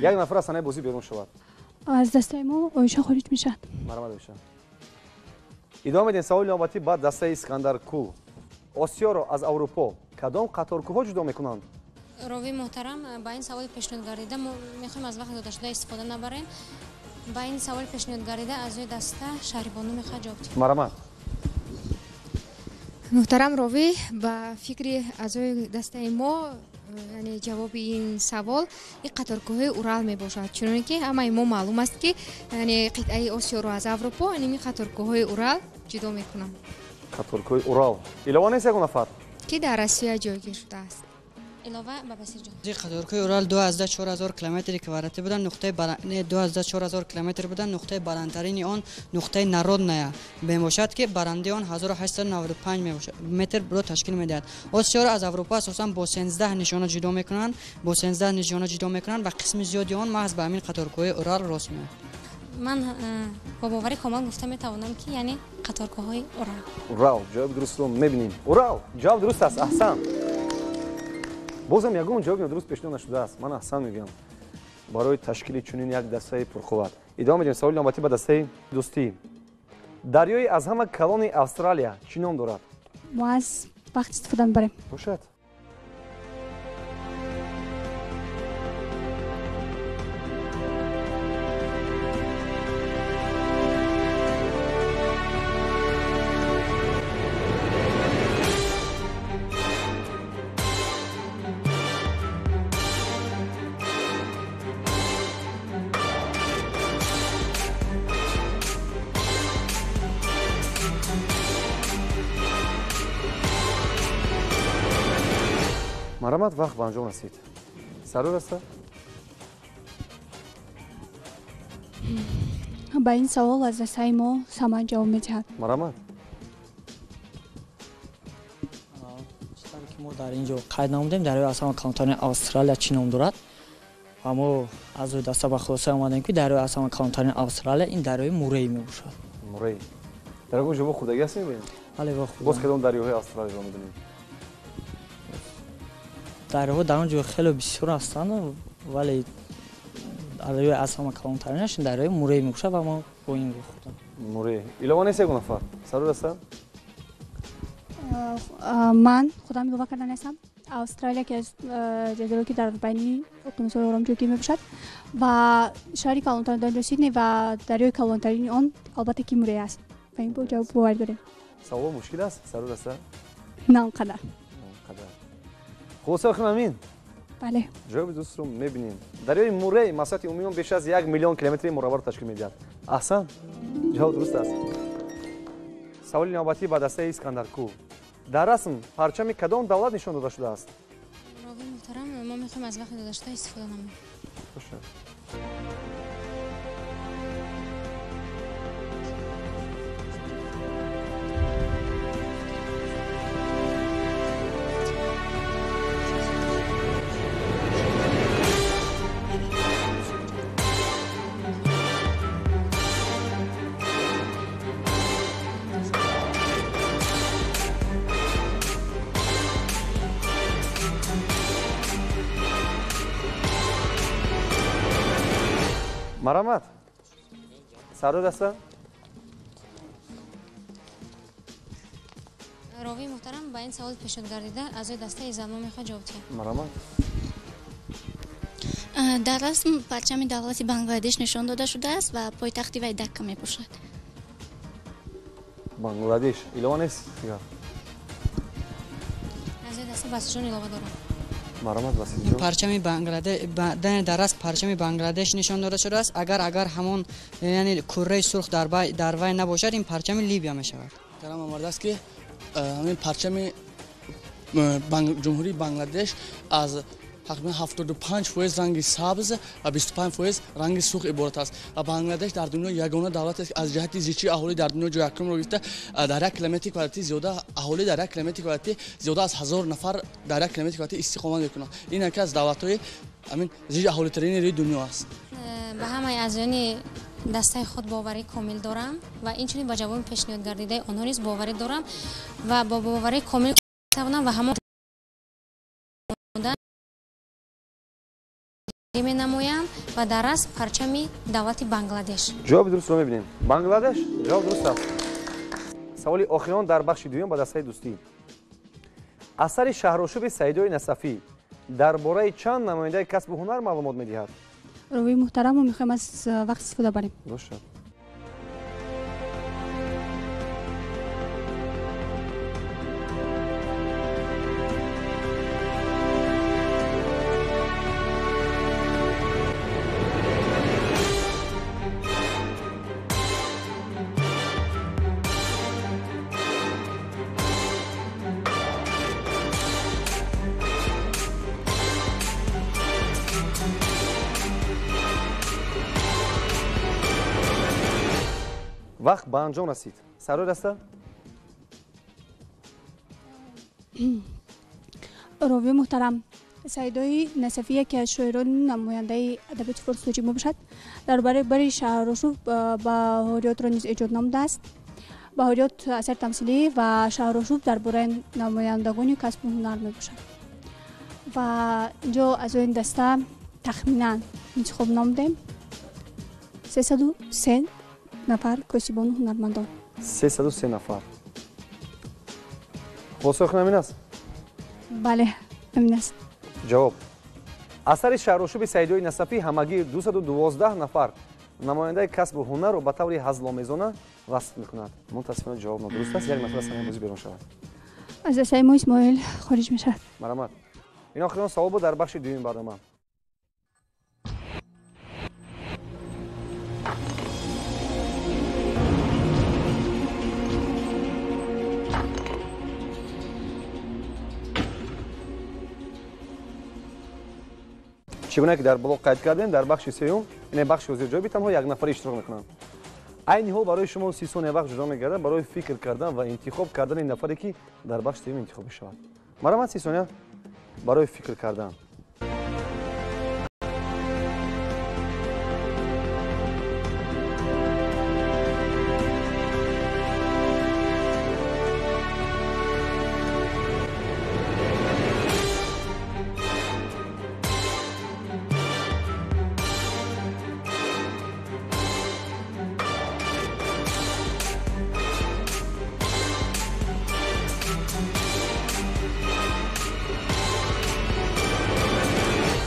Як нафар аз саҳнаи бозӣ берун шавад. Аз дастаи мо Оиша хориҷ мешавад. Марҳамат, Оиша. Идома медиҳем саволи навбатӣ ба дастаи Искандаркул. Осиёро аз Аврупо кадом қаторкӯҳҳо ҷудо мекунанд? Ровии муҳтарам, ба ин саволи пешниҳод гардида мо мехоҳем аз вақти додашуда истифода набарем. Ба ин саволи пешниҳод гардида аъзои даста Шаҳрибону мехоҳад ҷавоб диҳад. Марҳамат. Муҳтарам ровӣ, ба фикри аъзои дастаи мо, яъне ҷавоби ин савол ин қаторкӯҳҳои Урал мебошад, чуноне ки ҳамаи мо маълум аст, ки яъне қитъаи Осиёро аз Аврупо ин қаторкӯҳҳои Урал ҷудо мекунанд. Қаторкӯҳи Урал. Илова нест ягон нафар? Ки дар Россия ҷойгир шудааст. Илова ба Басирҷон. Қаторкӯҳи Урал 24 ҳазор километри квадратӣ буда, нуқтаи 24 ҳазор километр буда, нуқтаи баландтарини он нуқтаи Народная мебошад, ки баландии он 1895 метрро ташкил медиҳад. Осиёро аз Аврупо асосан бо 13 нишона ҷудо мекунанд, бо 13 нишона ҷудо мекунанд ва қисми зиёди он маҳз ба ҳамин қаторкӯҳи Урал рост меояд. Ман бо бовари комил гуфта метавонам, ки яъне қаторкӯҳҳои Урал. Урал, ҷавоби дурустро мебинем. Урал, ҷавоб дуруст аст. Аҳсан. Бозам ягон ҷавоби нодуруст пешниҳод нашудааст. Ман аҳсан мегӯям. Барои ташкили чунин як дастаи пурқувват. Идома медиҳем. Саволи навбатӣ ба дастаи дӯстӣ. Дарёи аз ҳама калони Австралия чӣ ном дорад? Мо аз вақт истифода мебарем. Бошад. Марҳамат, вақт ба анҷом расид. Сарур аста? Ба ин савол аз дастаи мо Самад ҷавоб медиҳад. Марҳамат. Чизтаре ки мо дар ин ҷо қайд намудем, дарёи аз ҳама калонтарини Австралия чӣ ном дорад? Ва мо аз рӯи даста ба хулоса омадем, ки дарёи аз ҳама калонтарини Австралия ин дарёи Мурей мебошад. Мурей. Дар ягон ҷо вохӯрдагӣ ҳастем? Бале, вохӯрдам. Боз кадом дарёҳои Австралияро медонем? Дарёҳо дар он ҷо хеле бисёр ҳастанд, вале дарёи аз ҳама калонтаринаш дарёи Мурей мебошад ва мо бо ин вохӯрдем. Мурей. Илова нест ягон нафар? Сарур аста? Ман худам илова карда нестам. Австралия ки аз ҷазираҳое ки дар байни уқёнусҳои Ором ҷойгир мебошад ва шаҳри калонтарин дар Сидней ва дарёи калонтарини он албатта ки Мурей аст. Ба ин ҷавоб боварӣ дорем. Савол мушкил аст? Сарур аста? На он қадар. На он қадар. Хулоса охирам ҳамин? Бале. Ҷавоби дурустро мебинем. Дарёи Мурей масоҳати умумии он беш аз 1 миллион километри мураббаъро ташкил медиҳад. Аҳсан, ҷавоб дуруст аст. Саволи навбатӣ ба дастаи Искандаркӯ. Дар расм парчами кадом давлат нишон дода шудааст? Ровии муҳтарам, мо мехоҳем аз вақти додашуда истифода намоем. Бошад. Марҳамат. Сарур аста? Ровии муҳтарам, ба ин савол пешниҳод гардида аъзои дастаи Залмо мехоҳад ҷавоб диҳад. Марҳамат. Дар расм парчами давлати Бангладеш нишон дода шудааст ва пойтахти вай Дакка мебошад. Бангладеш. Илова нест дигар? Аъзои даста Басиҷон илова дорад. Марҳамат, Басиҷон. Парчами Бангладеш, дар расм парчами Бангладеш нишон дода шудааст. Агар ҳамон яъне курраи сурх дар вай набошад, ин парчами Либия мешавад. Карам омадааст ки ҳамин парчами ҷумҳурии Бангладеш аз тақрибан 75% ранги сабз ва 25% ранги сурх иборат аст. Ва Бангладеш дар дунё ягона давлат аст, ки аз ҷиҳати зичии аҳолӣ дар дунё ҷои якумро гирифта, дар як километри квадратӣ зиёда аҳолӣ дар як километри квадратӣ зиёда аз 1000 нафар дар як километри квадратӣ истиқомат мекунанд. Ин яке аз давлатҳои ҳамин зич аҳолитарини рӯи дунё аст. Ба ҳамаи аъзоёни дастаи худ боварӣ комил дорам ва инчунин ба ҷавоби пешниҳод гардидаи онҳо низ боварӣ дорам ва бо боварии комил тавонам ва ҳамон менамоям ва дар расм парчами давлати Бангладеш. Ҷавоби дурустро мебинем. Бангладеш ҷавоб дуруст аст. Саволи охирон дар бахши дуюм ба дастаи дӯстӣ. Асари шаҳрошуби Саидои Насафӣ дар бораи чанд намояндаи касбу ҳунар маълумот медиҳад? Ровии муҳтарам, мо мехоҳем аз вақт истифода барем. Бошад. Вақт ба анҷом расид. Сарур аста? Ровии муҳтарам, Саидои Насафӣ яке аз шоирони намояндаи адабиёти форсу тоҷик мебошад. Дар баробари шаҳрошуб баҳориётро низ эҷод намудааст. Баҳориёт асари тамсилӣ ва шаҳрошуб дар бораи намояндагони касбу ҳунар мебошад. Ва инҷо аъзои даста Тахминан интихоб намудем 303 нафар косибону ҳунармандон. 303 нафар. Хулосаи охирин ҳамин аст? Бале, ҳамин аст. Ҷавоб. Асари шаҳрошӯби Саидиёи Насафӣ ҳамагӣ 212 нафар намояндаи касбу ҳунарро ба таври ҳазломезона васф мекунад. Мутаассифона, ҷавоб нодуруст аст. Як нафар аз саҳнаи бозӣ берун шавад. Аз дастаи мо Исмоил хориҷ мешавад. Марҳамат. Ин охирон савол буд дар бахши дуюми барнома. Чӣ гуна ки дар боло қайд кардем, дар бахши сеюм, ине бахши ҳозирҷавобӣ, танҳо як нафар иштирок мекунанд. Айни ҳол барои шумо 30 сония вақт ҷудо мегардад барои фикр кардан ва интихоб кардани нафаре, ки дар бахши сеюм интихоб мешавад. Марҳамат, 30 сония барои фикр кардан.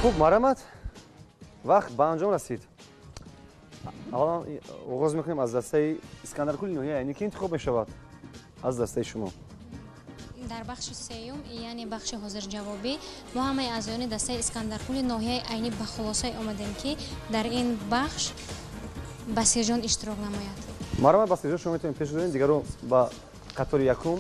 Хуб, марҳамат, вақт ба анҷом расид. Аввалан оғоз мекунем аз дастаи Искандаркули ноҳияи Айнӣ. Ки интихоб мешавад аз дастаи шумо? Дар бахши сеюм, яъне бахши ҳозирҷавобӣ, мо ҳамаи аъзоёни дастаи Искандаркули ноҳияи Айнӣ ба хулосае омадем, ки дар ин бахш Басирҷон иштирок намояд. Марҳамат, Басирҷон, шумо метавонед пеш гузоред дигарро ба қатори якум.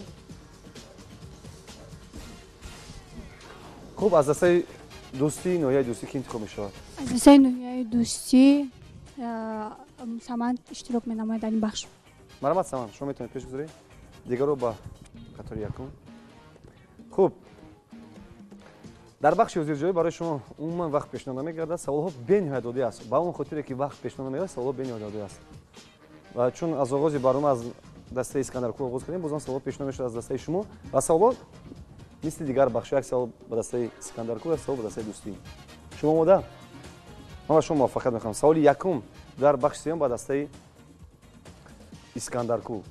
Хуб, аз дастаи Дӯстӣ, ноҳияи Дӯстӣ, ки интихоб мешавад? Аз дастаи ноҳияи Дӯстӣ Саманд иштирок менамояд дар ин бахш. Марҳамат, Саманд, шумо метавонед пеш гузоред дигарро ба қатори якум. Хуб, дар бахши ҳозирҷавобӣ барои шумо умуман вақт пешниҳод намегардад. Саволҳо бениҳоят оддӣ аст. Ба он хотире ки вақт пешниҳод намегардад, саволҳо бениҳоят оддӣ аст. Ва чун аз оғози барнома аз дастаи Искандаркул оғоз кардем, боз он саволҳо пешниҳод мешавад аз дастаи шумо ва саволҳо мисли дигар бахшҳо, як савол ба дастаи Искандаркул, як савол ба дастаи Дӯстӣ. Шумо омода? Ман ба шумо муваффақият мехоҳам. Саволи якум дар бахши сеюм ба дастаи Искандаркул.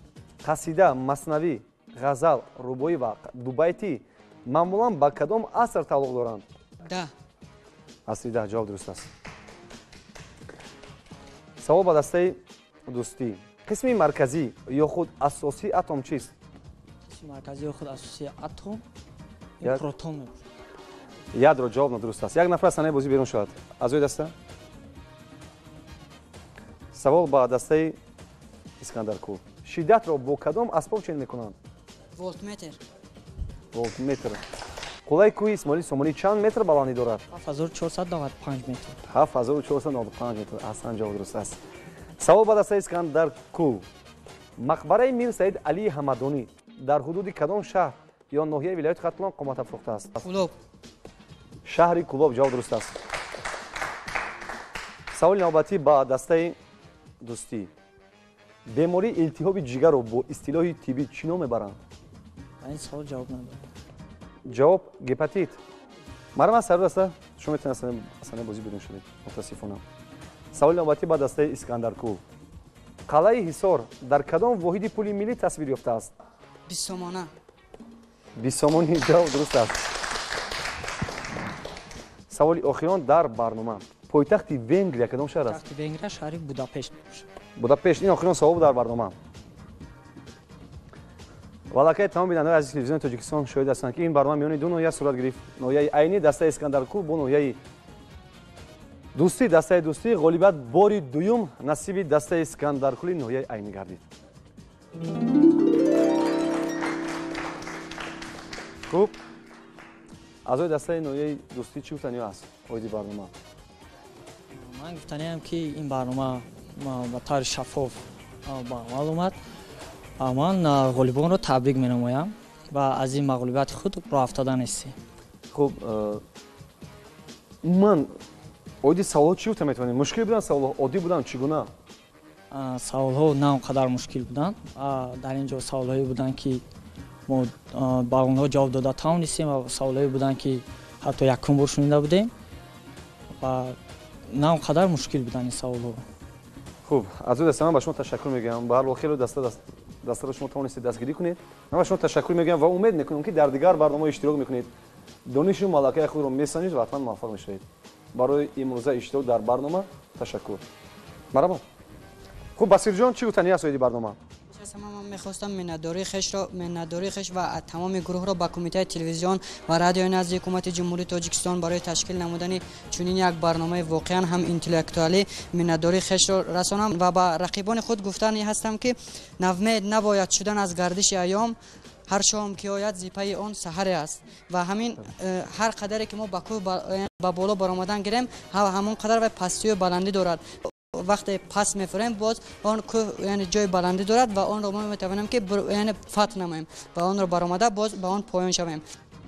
Қасида, маснавӣ, ғазал, рубоӣ ва дубайтӣ маъмулан ба кадом аср тааллуқ доранд? 10. Асри 10. Ҷавоб дуруст аст. Савол ба дастаи Дӯстӣ. Қисми марказӣ ё худ асосии атом чист? Қисми марказӣ ё худ асосии атом протон мебошад. Ядро. Ҷавоб нодуруст аст. Як нафар аз саҳнаи бозӣ берун шавад. Аъзои даста. Савол ба дастаи Искандаркул. Шиддатро бо кадом асбоб чен мекунанд? Волтметр. Волтметр. Қуллаи кӯҳи Исмоили Сомонӣ чанд метр баландӣ дорад? 7495 метр. 7495 метр. Аҳсан, ҷавоб дуруст аст. Савол ба дастаи Искандаркул. Мақбараи Мир Саид Алии Ҳамадонӣ дар ҳудуди кадом шаҳр ё ноҳияи вилояти Хатлон қомат афрохтааст? Кулоб. Шаҳри Кулоб. Ҷавоб дуруст аст. Саволи навбатӣ ба дастаи Дӯстӣ. Бемории илтиҳоби ҷигарро бо истилоҳи тиббӣ чӣ ном мебаранд? Ба ин савол ҷавоб надорам. Ҷавоб гепатит. Марҳамат, сари даста, шумо метавонед аз саҳнаи бозӣ берун шавед. Мутаассифона. Саволи навбатӣ ба дастаи Искандаркул. Қалъаи Ҳисор дар кадом воҳиди пули миллӣ тасвир ёфтааст? 20 сомона. 20 сомонӣ. Ҷавоб дуруст аст. Саволи охирон дар барнома. Пойтахти Венгрия кадом шаҳр аст? Пойтахти Венгрия шаҳри Будапешт мебошад. Будапешт. Ин охирон савол дар барнома. Ва аллакай тамоми бинандаҳои азизи телевизиони Тоҷикистон шоҳид ҳастанд, ки ин барнома миёни ду ноҳия сурат гирифт. Ноҳияи Айнӣ, дастаи Искандаркул бо ноҳияи Дӯстӣ, дастаи Дӯстӣ. Ғолибият бори дуюм насиби дастаи Искандаркули ноҳияи Айнӣ гардид. Хуб, аъзои дастаи ноҳияи Дӯстӣ чӣ гуфтаниё аст оиди барнома? Ман гуфтаниам, ки ин барнома ба таври шаффоф ба амал омад. Ман ғолибонро табрик менамоям ва аз ин мағлубияти худ роҳ афтода нестем. Хуб, умуман оиди саволҳо чӣ гуфта метавонем? Мушкил буданд саволҳо, оддӣ буданд, чӣ гуна? Саволҳо на он қадар мушкил буданд. Дар ин ҷо саволҳое буданд, ки мо ба онҳо ҷавоб дода тавонистем, ва саволҳое буданд, ки ҳатто якум бор шунида будем. Ва на он қадар мушкил буданд ин саволҳо. Хуб, аз рӯи даста ман ба шумо ташаккур мегӯям. Ба ҳар ҳол хеле дастаро шумо тавонистед дастгирӣ кунед. Ман ба шумо ташаккур мегӯям ва умед мекунам, ки дар дигар барномаҳо иштирок мекунед, донишу малакаи худро месанҷед ва ҳатман муваффақ мешавед. Барои имрӯза иштирок дар барнома ташаккур. Марҳамат. Хуб, Басирҷон, чӣ гуфтанӣ аст оиди барнома? Ман мехостам миннатдории хеш ва тамоми гурӯҳро ба Кумитаи телевизион ва радиои назди Ҳукумати Ҷумҳурии Тоҷикистон барои ташкил намудани чунин як барномаи воқеан ҳам интеллектуалӣ миннатдории хешро расонам ва ба рақибони худ гуфтанӣ ҳастам, ки навмед набояд шудан аз гардиши айём, ҳар шом ки ояд зипаи он саҳаре аст. Ва ҳамин ҳар қадаре ки мо ба кӯҳ ба боло баромадан гирем, ҳамон қадар вай пастию баландӣ дорад. Вақте пас мефурем, боз он кӯҳ яъне ҷои баландӣ дорад ва онро мо метавонем ки яъне фатҳ намоем ва онро баромада боз ба он поён шавем.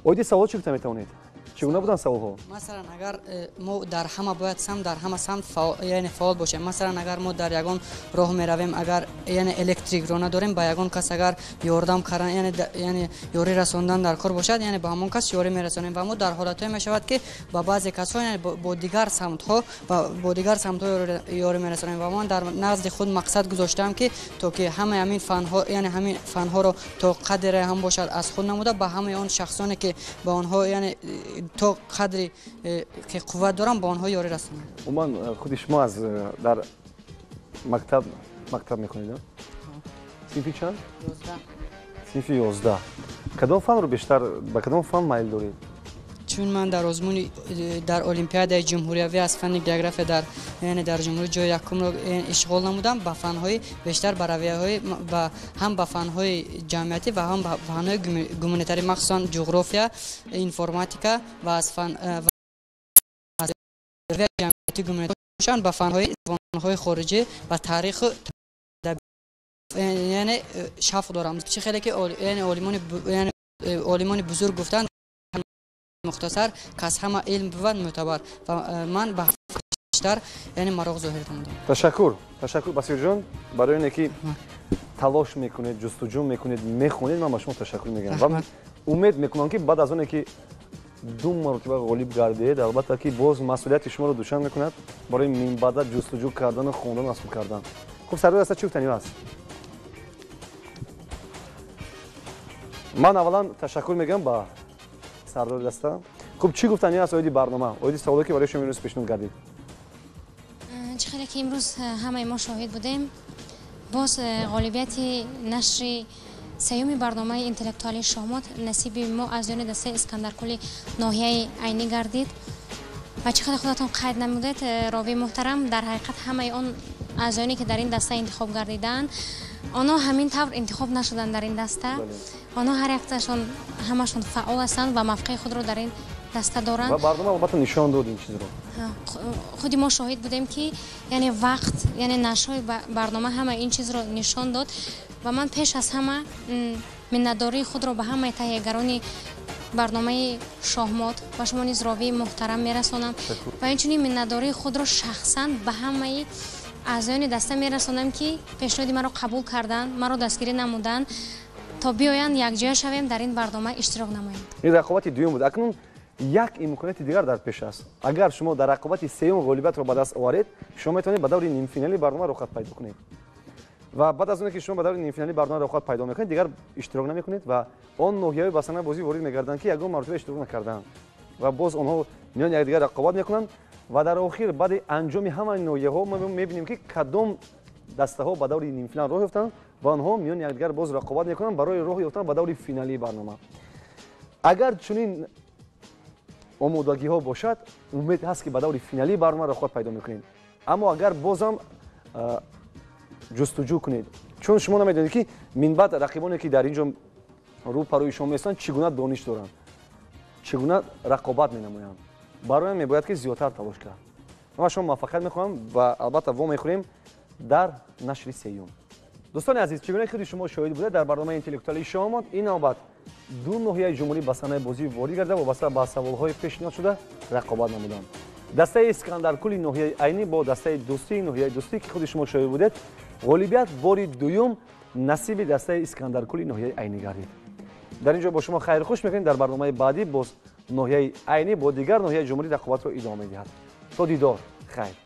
Оиди савол чӣ гуфта метавонед? Чӣ гуна буданд саволҳо? Масалан, агар мо дар ҳама бояд самт, дар ҳама самт яъне фаъол бошем. Масалан, агар мо дар ягон роҳ меравем, агар яъне электрикро надорем, ба ягон кас агар ёрдам кардан, яъне ёрӣ расондан дар кор бошад, яъне ба ҳамон кас ёрӣ мерасонем. Ва мо дар ҳолатҳое мешавад, ки ба баъзе касҳо яъне бо дигар самтҳо бо дигар самтҳо ёрӣ мерасонем. Ва ман дар назди худ мақсад гузоштаам, ки то ки ҳамаи ҳамин фанҳо, яъне ҳамин фанҳоро то қадре ҳам бошад аз худ намуда, ба ҳамаи он шахсоне ки ба онҳо яъне то қадри ки қувват дорам, ба онҳо ёрӣ расонам. Умуман, худи шумо аз дар мактаб мехонед? Синфи чанд? 11. Синфи 11. Кадом фанро бештар, ба кадом фан майл доред? Чун ман дар озмуни дар олимпиадаи ҷумҳуриявӣ аз фанни география дар яъне дар ҷумҳурӣ ҷои якумро ишғол намудам, ба фанҳои бештар ба равияҳои ҳам ба фанҳои ҷамъиятӣ ва ҳам ба фанҳои гуманитарӣ, махсусан ҷуғрофия, информатика ва аз фан ҷамъиятӣ гуманитарӣ ба фанҳои забонҳои хориҷӣ ва таъриху яъне шавқ дорам. Чӣ хеле ки яъне олимони бузург гуфтанд, мухтасар кас ҳама илм бувад мӯътабар, ва ман ба бештар яъне мароқ зоҳир намудам. Ташаккур, ташаккур, Басирҷон, барои оне ки талош мекунед, ҷустуҷӯ мекунед, мехонед, ман ба шумо ташаккур мегӯям ва умед мекунам, ки баъд аз оне ки ду маротиба ғолиб гардед, албатта ки боз масъулияти шуморо душан мекунад барои минбаъда ҷустуҷӯ кардану хондану аз худ кардан. Хуб, сардори даста чӣ гуфтанӣ аст? Ман аввалан ташаккур мегӯям ба сардори даста. Хуб, чӣ гуфтанӣ аст оиди барнома, оиди саволе ки барои шумо имрӯз пешниҳод гардид? Чӣ хеле ки имрӯз ҳамаи мо шоҳид будем, боз ғолибияти нашри сеюми барномаи интеллектуалии шоҳмот насиби мо аз ҷониби дастаи Искандаркули ноҳияи Айнӣ гардид. Ва чӣ хеле худатон қайд намудед, ровии муҳтарам, дар ҳақиқат ҳамаи он аъзоёне ки дар ин даста интихоб гардидаанд, онҳо ҳамин тавр интихоб нашуданд дар ин даста. Онҳо ҳар якташон ҳамашон фаъол ҳастанд ва мавқеи худро дар ин даста доранд. Ва барнома албатта нишон дод ин чизро. Худи мо шоҳид будем, ки яъне вақт, яъне нашрҳои барнома ҳама ин чизро нишон дод. Ва ман пеш аз ҳама миннатдории худро ба ҳамаи таҳиягарони барномаи шоҳмот ва шумо низ ровии муҳтарам мерасонам ва инчунин миннатдории худро шахсан ба ҳамаи аъзоёни даста мерасонам, ки пешниҳоди маро қабул карданд, маро дастгирӣ намуданд, то биёянд якҷоя шавем, дар ин барнома иштирок намоем. Ин рақобати дуюм буд. Акнун як имконияти дигар дар пеш аст. Агар шумо дар рақобати сеюм ғолибиятро ба даст оваред, шумо метавонед ба даври нимфинали барнома роҳхат пайдо кунед. Ва баъд аз оне ки шумо ба даври нимфинали барнома роҳхат пайдо мекунед, дигар иштирок намекунед ва он ноҳияҳои ба саҳнаи бозӣ ворид мегарданд, ки ягон маротиба иштирок накарданд ва боз онҳо миёни якдигар рақобат мекунанд. Ва дар охир баъди анҷоми ҳамаи ноҳияҳо мо мебинем, ки кадом дастаҳо ба даври нимфинал роҳ ёфтанд ва онҳо миёни якдигар боз рақобат мекунанд барои роҳ ёфтан ба даври финалии барнома. Агар чунин омодагиҳо бошад, умед ҳаст, ки ба даври финалии барнома роҳхат пайдо мекунед. Аммо агар бозам ҷустуҷӯ кунед, чун шумо намедонед, ки минбаъд рақибоне ки дар ин ҷо рӯ парои шумо местанд, чӣ гуна дониш доранд, чӣ гуна рақобат менамоянд. Бароям мебояд, ки зиёдтар талош кард. Ман шумо муваффақият мехоҳам ва албатта вомехӯрем дар нашри сеюм. Дӯстони азиз, чӣ гуна худи шумо шоҳид будед дар барномаи интеллектуалии шоҳмот, ин навбат ду ноҳияи ҷумҳурӣ ба саҳнаи бозӣ ворид гарда вобаста ба саволҳои пешниҳод шуда рақобат намуданд. Дастаи Искандаркули ноҳияи Айнӣ бо дастаи Дӯстии ноҳияи Дӯстӣ, ки худи шумо шоҳид будед, ғолибият бори дуюм насиби дастаи Искандаркули ноҳияи Айнӣ гардид. Дар ин ҷо бо шумо хайрхуш мекунем. Дар барномаи баъдӣ боз ноҳияи Айнӣ бо дигар ноҳияи ҷумҳурӣ рақобатро идома медиҳад. То дидор, хайр.